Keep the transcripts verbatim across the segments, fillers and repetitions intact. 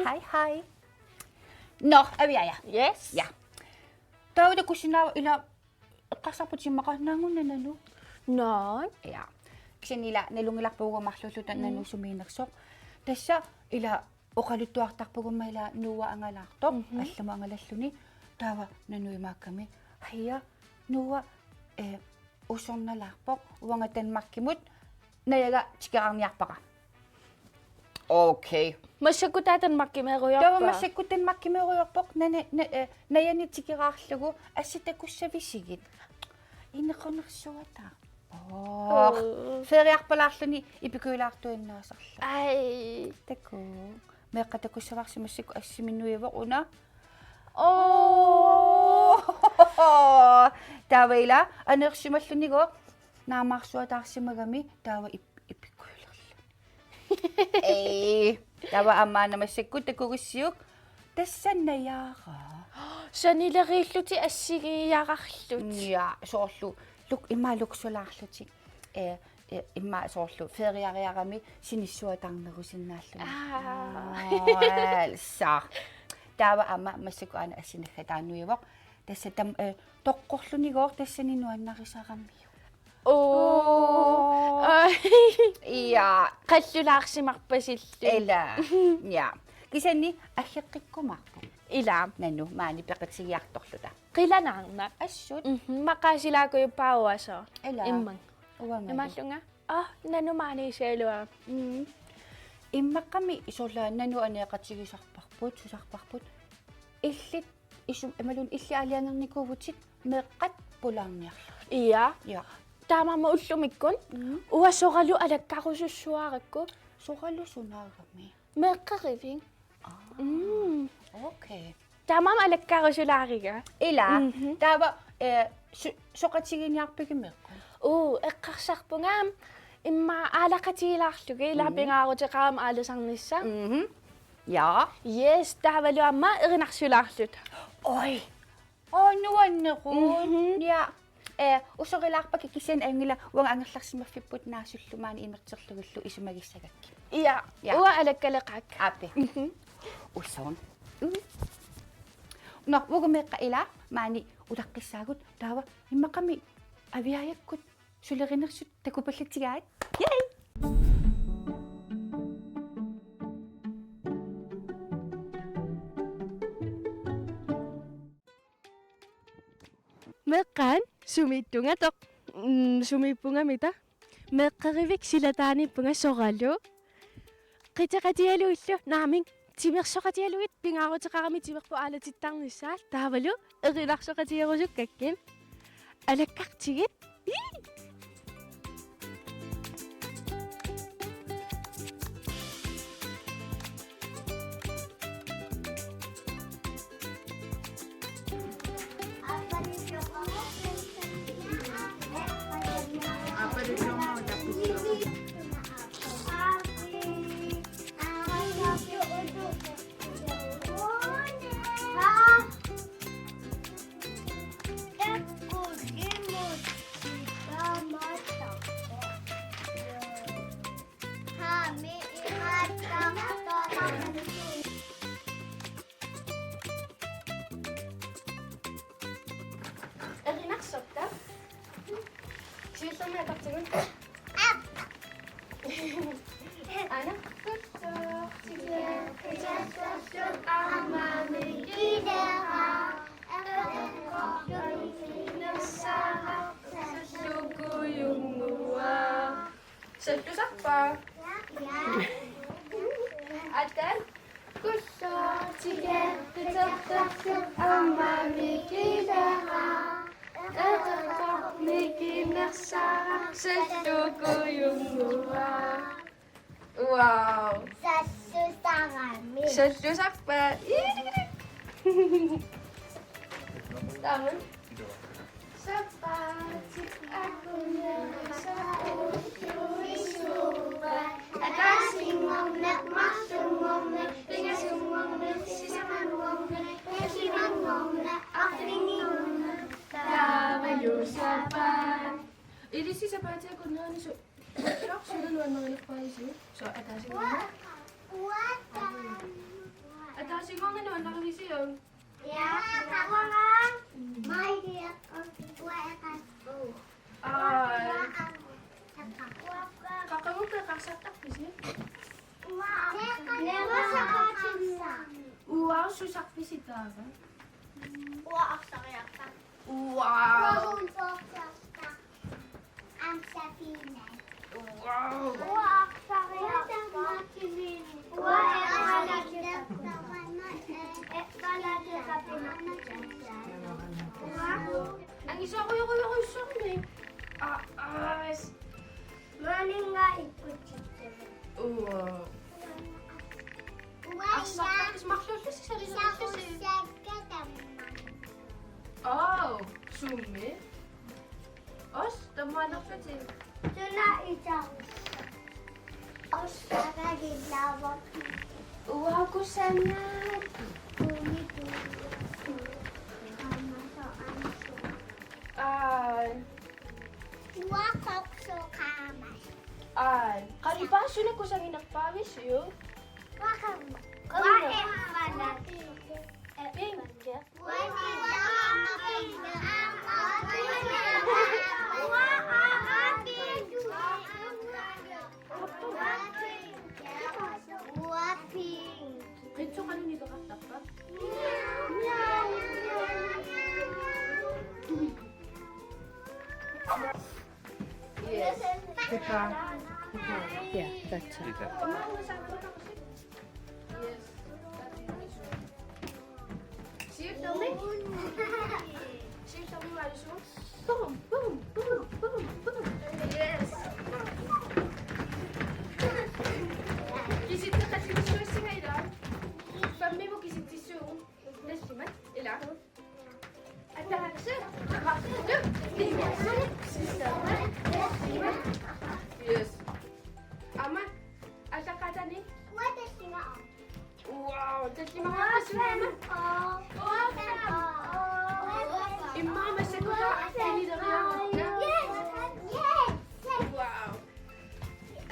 Hej, hej. Nå, Aviaja. Yes. Ja. Taava takusinnaavara ila eqqarsarputit immaqa naanngunnaq Nanu. Naa. Ja. Kisianni ila nalunngilarput uagut marluulluta Nanu sumiinnersoq. Tassa ila oqaluttuartarpugut aamma ila Noah angalaartoq, allamut angalalluni. Taava Nanu imaakkami: Hej, Noah, eh, usornalaarpoq, uanga Danmarkimut najaga tikeraarniarpara. Okay. Massakkut taava Danmarkimeerujoorpa? Taava massakkut Danmarkimeerujoorpoq, nana-, na-, eh, najani tikeraarlugu. Assi takussavisigit? Inequnarsuata. Åh. Åh. Feriarpalaarluni ipikulaartuinnaasarluni. Aj. Takuuk. Meeqqat takussavarsi massakkut assimi nuivoq una. Åh. Taava ila aneersimallunilu naammaarsuataarsimagami taava ip-, ipikuilerluni. Ei, taava aamma massakkut takugussiuk. Tassa najaara. Sanileriillutik assigiiararlutik. Ja, soorlu luk-, immaqa luksulaarlutik. Eh, eh, immaqa soorlu feriariarami sinissuataarnerusinnaalluni. Aa. Aa, altså. Taava aamma massakkut aana assi naggataannuivoq. Tassa tam-, eh, toqqorlunigooq tassani nuannarisaramiuk. Åh. Åh. Aj. Ja. Qallulaarsimarpasillu. Ila. Ja. Kisianni aggeqqikkumaarpoq. Ila. Nanu maani peqatigiartorluta. Qilanaarnaq. Assut. Mhm. Maqaasilaakujuppaat uasoo. Ila. Immaqa. Uanga. Imaallunga? Ah, Nanu maaniissigaluarami. Mm. Immaqqami soorlu Nanu aneeqatigisarparput, susarparput. Illit isum-, imaluunniit illit aalajangernikuuvutit meeqqat pulaarniarlugit. Ja. Ja. Taamaammat ullumikkut. Mm. Uanga soralu alakkarusussuarakku. Soralu sunaagami? Meeqqerivik. Aa. Mm. Okay. Taamaammat alakkarusulaariga. Ila. Mhm. Taava, eh, su-, soqatiginiarpigit meeqqat? Uu, eqqarsarpunga immaqa aalaqatigilaarlugit, ila. Mhm. Pingaaruteqarami aalasarnissaq. Mhm. Ja. Yes, taavalu aamma erinarsulaarluta. Oj. Åh, nuannerpoq. Mhm. Ja. Eh, usorilaarpakka kisianni ajunngilaq uanga angerlarsimaffipput naasullu maani imerterlugillu isumagissagakkit. Ja. Ja. Uanga alakkaleqaakka. Aappi. Mhm. Usoorn. Mm. Nå, uagut meeqqat ila maani utaqqissaagut, taava immaqa Aviajakkut sulerinersut takupallatsigaat. Yay! Meeqqat, sumiittunga toq-, mm, sumiippungamita? Meeqqerivik silataaniippunga soralu. Qiteqatigalugillu, naamik, timersoqatigalugit pingaaruteqarami timerput aalatittarnissaa, taavalu erinarsoqatigerusukkakkit. Alakkartigit. Ii! Erinarsorta. Siullermik atortigu. Aana. Sallusarpa? Aatsaat. Kullortiga qiterterlugu aamma mikileraa. Eqeqqornikinnersara sallukujunnguaq. Wow. Sallusarami. Sallusarpa? Ii. Taamani. Sapaatip akunneri saulluisuupput. Ataasinngorneq, marlunngorneq, pingasunngorneq, sisamanngorneq, takimanngorneq, arfininngorneq. Taavalu sapaat. Ilissi sapaatip akunnerani su-, suli nuannarinerpaasiuk? Suu, ataasinngorneq. Uanga. Ataasinnguaq nuannarivisiuk? Ja, uanga. Mai, uanga. Aa. Qaqugu eqqarsartarpisi? Uanga. Uanga, suusarpisi taava? Uanga arsariarta. Wow. Wow. Angisarujorujorujussuarmik. Aa, aa, s-, maaninnga ikkutsitsivut. Uaa. Arsartarpisi marluullusi salisarillusi? Sarussakka tamma. Aa, sumi? Os, tammaannarlutik. Suna isarussa. Os, saragillaavak. Uaa, kusanaq. Kumi kumi. Kammasoq ansu. Aa. Uaa, qoqsoq qaamas. Aa, qalipaat suna kusaginerpaavisiuk? Uaa, qamma. Qamma. Uaa, emmana. Pink. Qitsuqaluni peqartarpa? Yes. Peta. Peta. Ja, that's it. Peta. Yes. Siullermik? Siullermik maalissuaq. Bum, bum, bum, bum, bum. Yes. Kisitseqatigissuassinga ilaa? Femimut kisitsissuugut. Tassimmat ilaa? Ataaseq, marluk, pingasut, sisamat, femmat. Yes. Aamma, ataqatani. Uaa, tassimmat. Wow, tassimmat. Uaa, fem. Immaqa massakkut. Yes, yes, yes. Wow.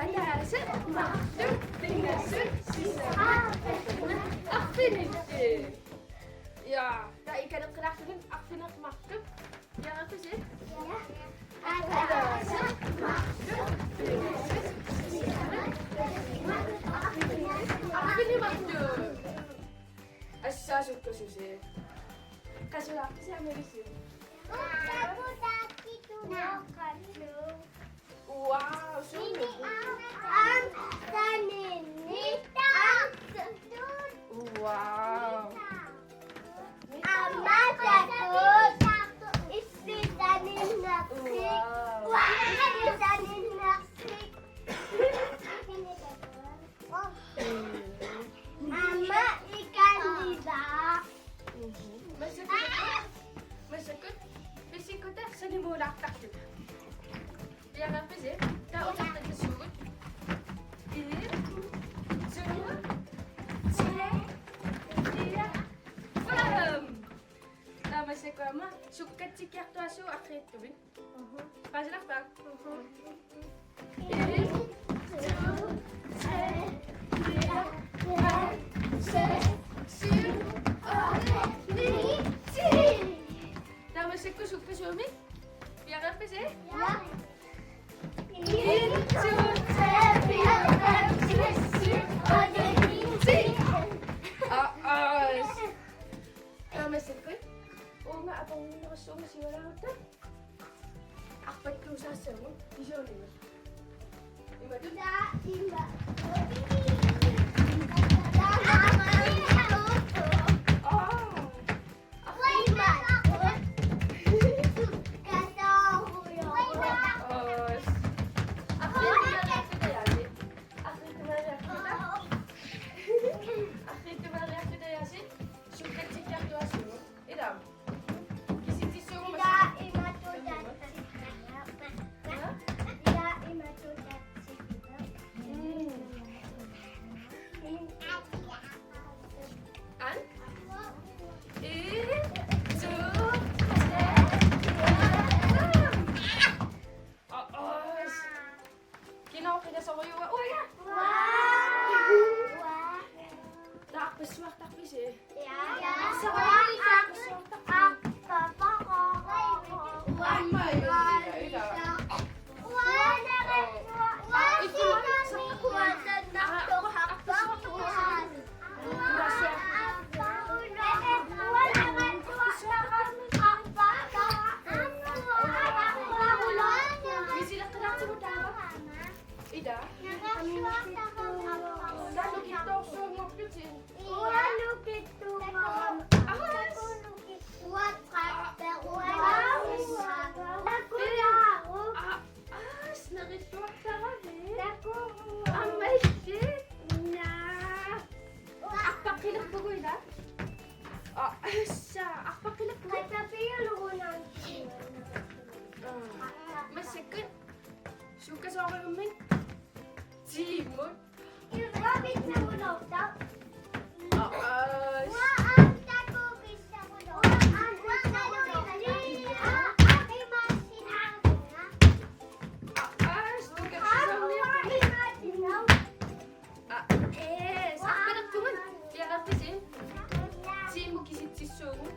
Ataaseq, marluk, pingasut, sisamat, femmat, arfineq-marluk. Ja, taava ikaneqqinarlugit arfineq-marluk. Piareerpisi? Ja. Ataaseq, marluk, pingasut, sisamat, femmat, arfineq-marluk. Assut sukkasuusi. Qasulaarpisi aamma ilissi? Wow, sumi. Wow. Aamma takuuk. Issi saninnaqi. Wow. Issi saninnaqi. Aamma ikanila. Massakkut, massakkut, pisikkuta sanimuulaartarluta. Piareerpisi? Taava utertitsissuugut. En, to, tre, fire, fem. Taava massakkut aamma sukkatsikkiartuaassuugut arriittumik. Paasinarpa? En, to, tre, fire, fem, seks, syv, otte, ni, ti. Taava massakkut sukkasuumik. Piareerpisi? Ja. En, to, tre, fire, fem, seks, syv, otte, ni, ti. Aa, aa. Taava massakkut. Uunga aporluarnerussuunga siualaarutta. Arpakkuusaassaagut isoonima. Imatut. Aa. Aa. Arriittumeriarluta. Arriittumeriarluta. Sukkatsikkiartuaassuugut. Ilaa. Kisitsissuugut. Ilaa imatut tatsikkama. Ha? Ilaa imatut tatsikkama. Mm. An? En, to, tre, fire, fem. Aa, aa. Kina qinasorujuaa? Uanga! Uanga! Taava Suartarpisi? Ja. Suartarpisi? Aamma, ja, ja. Misileqqilaassagutta? Ida? Taanna kittorsuunngorlutik. Uanga nukittuugama. Aas. Uanga traktori. Uanga. Takulaaru. Aa, aas, nerilluartaravit. Takuua. Aamma illit. Naa. Arpaqqilerpugut ila. Aa, assa, arpaqqilerpugut. Qatapiuluguna. Aa, massakkut. Sukkasoorujummik. Tiimut. Tiimut kisitsissuugut.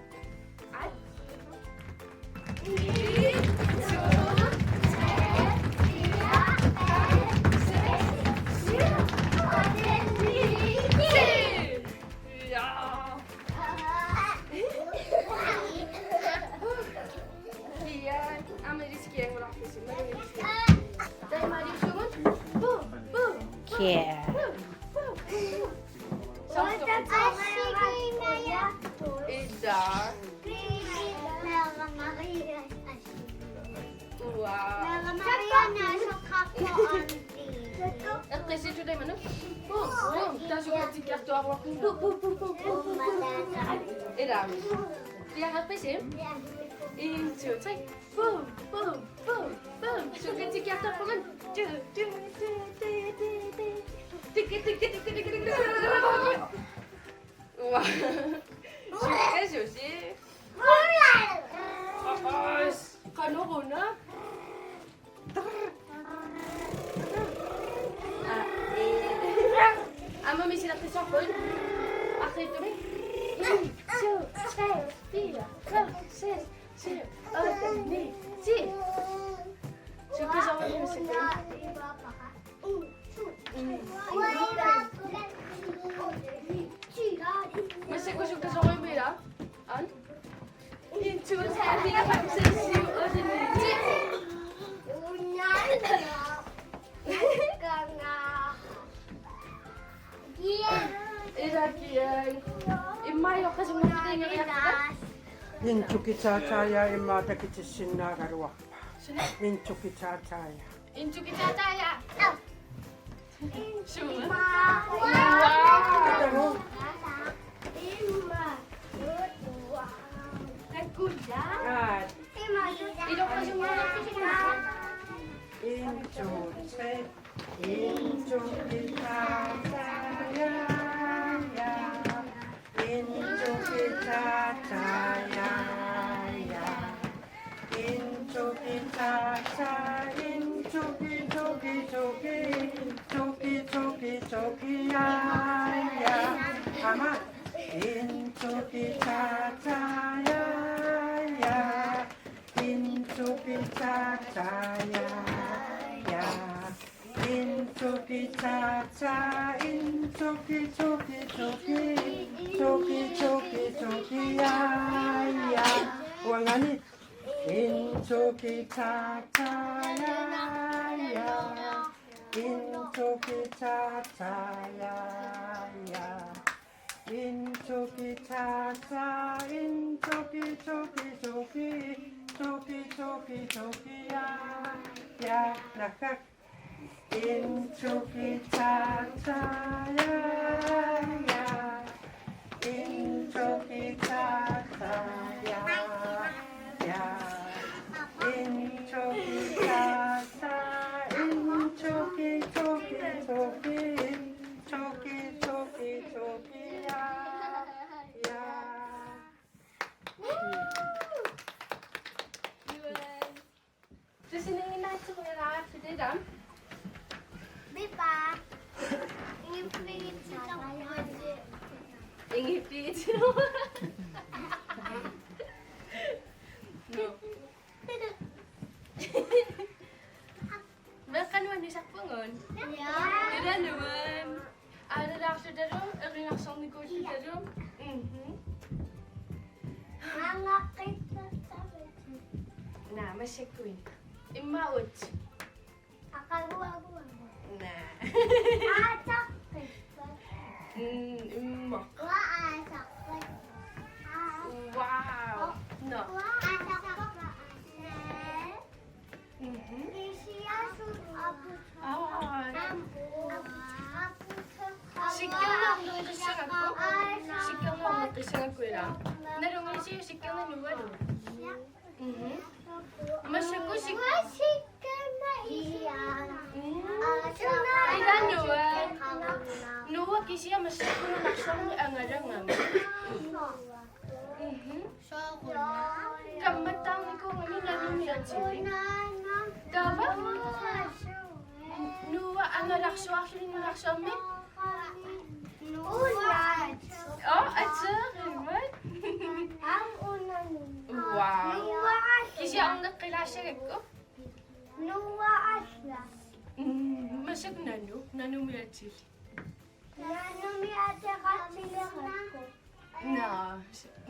Yeah. Ida. Wow. Eqqissitut imannak. Puu, puu, taava sukkatsikkiartuaruarput. Puu, puu, puu, puu, puu. Ida. Piareerpisi? En, to, tre. Puu, puu, puu, puu. Sukkatsikkiartuaruarput. Tu, tu, tu, tu, tu, tu. Tikki, tikki, tikki, tikki, tikki. Wow. Sukkasusi. Aas, qanoruna? Aa, ee. Aamma misileqqissavarput. Arriitsumik. En, to, tre, fire, fem, seks, syv, otte, ni, ti. Sukkasoorujummik. Massakkut sukkasoorujummik ila. En, to, tre, fire, fem, seks, syv, otte, ni, ti. Ila kian. Immaqa oqasunngortiinngeriarta. En, to, tre, fire, immaqa takutissinnaagaluarpa. En, to, tre, fire. En, to, tre, fire. Suu. Wow. Wow. Aa. Ilo, qasumma. En, to, tre. En, to, tre, fire, fire. En, to, tre, fire, fire. En, to, tre, fire, fire. En, to, tre, fire, fire. En, to, tre, fire, fire, fire. Aamma. En, to, tre, fire, fire, fire. En, to, tre, fire, fire, fire. En, to, tre, fire, fire. En, to, tre, fire, fire, fire. En, to, tre, fire, fire, fire. Uangani. En, to, tre, fire, fire, fire. En, to, tre, fire, fire, fire. En, to, tre, fire, fire. En, to, tre, fire, fire, fire. En, to, tre, fire, fire, fire. Ja, ja, nakkakka. En, to, tre, fire, fire, fire. Ja, ja. En, to, tre, fire, fire, fire. Ja, ja. En, to, tre, fire, fire. En, to, tre, fire, fire, fire. Toki, toki, toki, ja, ja. Tusinnginnaatsiaruk, ilaartut, ida. Bipa. Ingen fritid. Ingipiit. No. Meeqqat nuannisarpugut. Ja. Ilaluan. Aalalaarlutalu, erinarsornikuullutalu. Mhm. Aangaqqippassavat. Naa, massakkuit. Immaqa uagut. Aqaguaguagu. Naa. Aataqqippat. Mm, immaqa. Uanga aataqqippat. Wow. No. Uanga aataqqippat. Mhm. Kisianni suli aputit. Aa. Am-, aputit. Sikkerneqarneqissagakku. Sikkerneqarneqissagakku ilaa. Nalunngilisiuk sikkerneq nuugalugu? Mhm. Massakkut sik-, sikkerneq isiaa. Mm. Ilaa nuua. Nuua kisianni massakkut nunarsuarmi angalagami. Mhm. Kammattaarnikuugami nanumiaatilik. Taava? Nuua angalarsuarluni nunarsuarmi? Nuua. Oh, aterimmat. Am unanu. Wow. Nuua alla. Kisianni arneqqilaassagakku? Nuua alla. Mm, massakkut nanu, nanumiaatilik. Nanumiaatiqatilerakku. Naa,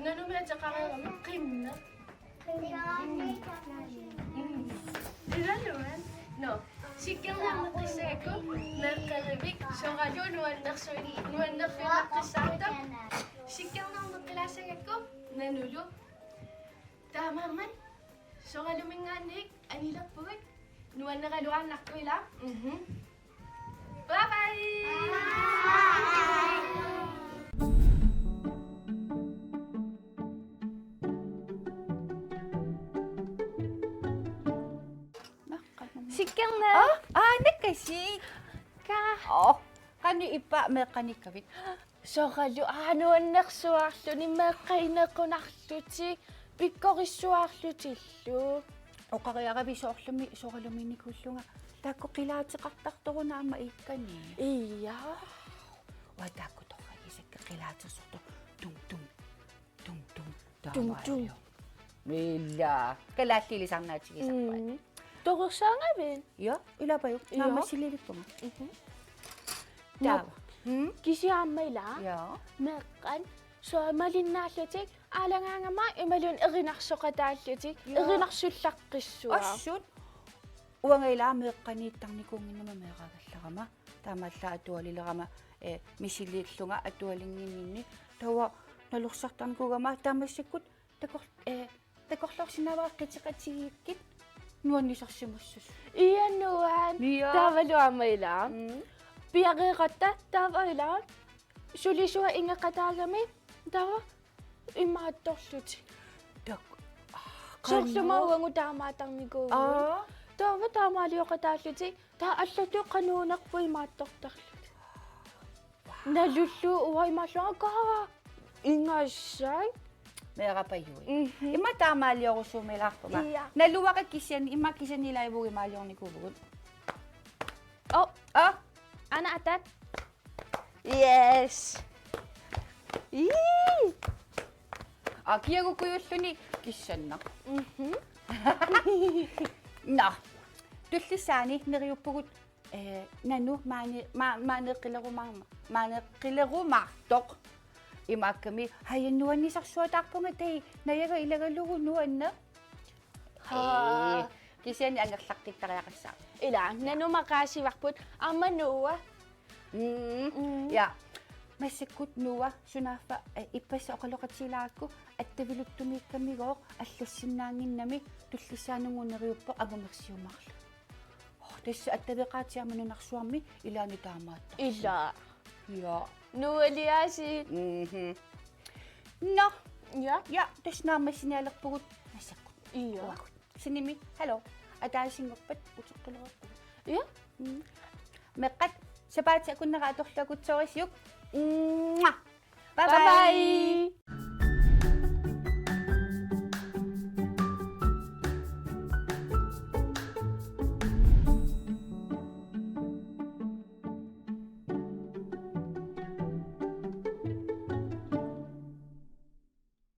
nanumiaatiqareerami qimmeq. Qimmeq. Mm. Ilaluan. No, sikkerneqarneqissagakku meeqqerivik soralu nuannersuin-, nuannerfiuneqqissaartoq. Sikkerneqarneqqilaassagakku nanulu. Taamaammat soraluminngaanniit anilerpugut nuanneraluaannartoq ilaa. Mhm. Bye bye. Sikkerneq. Aa, nakkasi. Ka. Oh, qanoq ippa meeqqanikkavit? Soralu, aa, nuannersuarluni meeqqat inequnarlutik, pikkorissuarlutillu. Oqariaravit soorlumi soralumiinnikuullunga taakku qilaateqartartoruna aamma iikkani. Ija. Uanga taakku torragisakka qilaatersortoq tung tung tung tung. Tung tung. Taamaaliu. Ila. Kalaallit ilisarnaatigisarpaat. Mm. Torersagavit? Ja, ilaapajuk. Ja. Naammassilivippunga. Mhm. Taava. Mm? Kisianni aamma ilaa. Ja. Meeqqat soorlu malinnaallutik, aalagaangama imaluunniit erinarsoqataallutik, ja, erinarsullaqqissuaq. Assut. Uanga ilaa meeqqaniittarnikuunnginnama meeraagallarama. Taamaallaat atualilerama, eh, misiliillunga atualinnginninni. Taava nalorsartarnikuugama taamaassikkut takor-, eh, takorloorsinnaavara qiteqatigiikkit nuannisarsimassuseq. Ija nuan. Ja. Taavalu aamma ilaa. Mm. Piareeratta taava ilaa. Sulisuat ingeqataagami taava imaattorlutik. Tak-, aa, soorlu qanoq? Uagut taamaattarnikuuvugut. Aa. Taava taamaalioqataallutik. Taava allatut qanoq unerput imaattortarlutik. Nalullugu uanga imaallunga kaava ingassai. Meerapajui. Mhm. Ima taamaaliorusuumilaarpunga. Ija. Naluara kisianni, ima kisianni ilaa ivugimaaliornikuuvugut. Oh. Oh. Ana atat. Yes. Ii. Akiagukujulluni kissannaq. Mhm. Nå. Tullissaani neriuppugut, eh, nanu maani-, ma-, maaneeqqilerumaarma-, maaneeqqilerumaartoq. Imaakkami hajannuannisarsuataarpunga tai najaga ilagalugu nuanneq. Haa. Ee, kisianni angerlaqqittariaqassaaq. Ila, nanu maqaasivarput, aamma Noah. Mm. Mm. Ja. Massakkut Noah, sunaaffa, eh, ippassaq oqaloqatigilaarukku, attaviluttumiikkamigooq, allassinnaannginnami, tullissaanut neriuppoq angumersiumaarlugu. Oh, tassa attaveqaatit aamma nunarsuarmi ilaanni taamaattarsuupput. Ila. Ja. Noah Eliasen. Mhm. Nå. Ja. Ja, tassa naammassinialerpugut massakkut. Ja. Uagut. Sinimi, hallo. Ataasinngorpat uteqqilereerpugut. Ja. Mm. Meeqqat, sapaatip akunnera atorlugu atorluarisiuk. Mwah. Bye bye. Bye bye.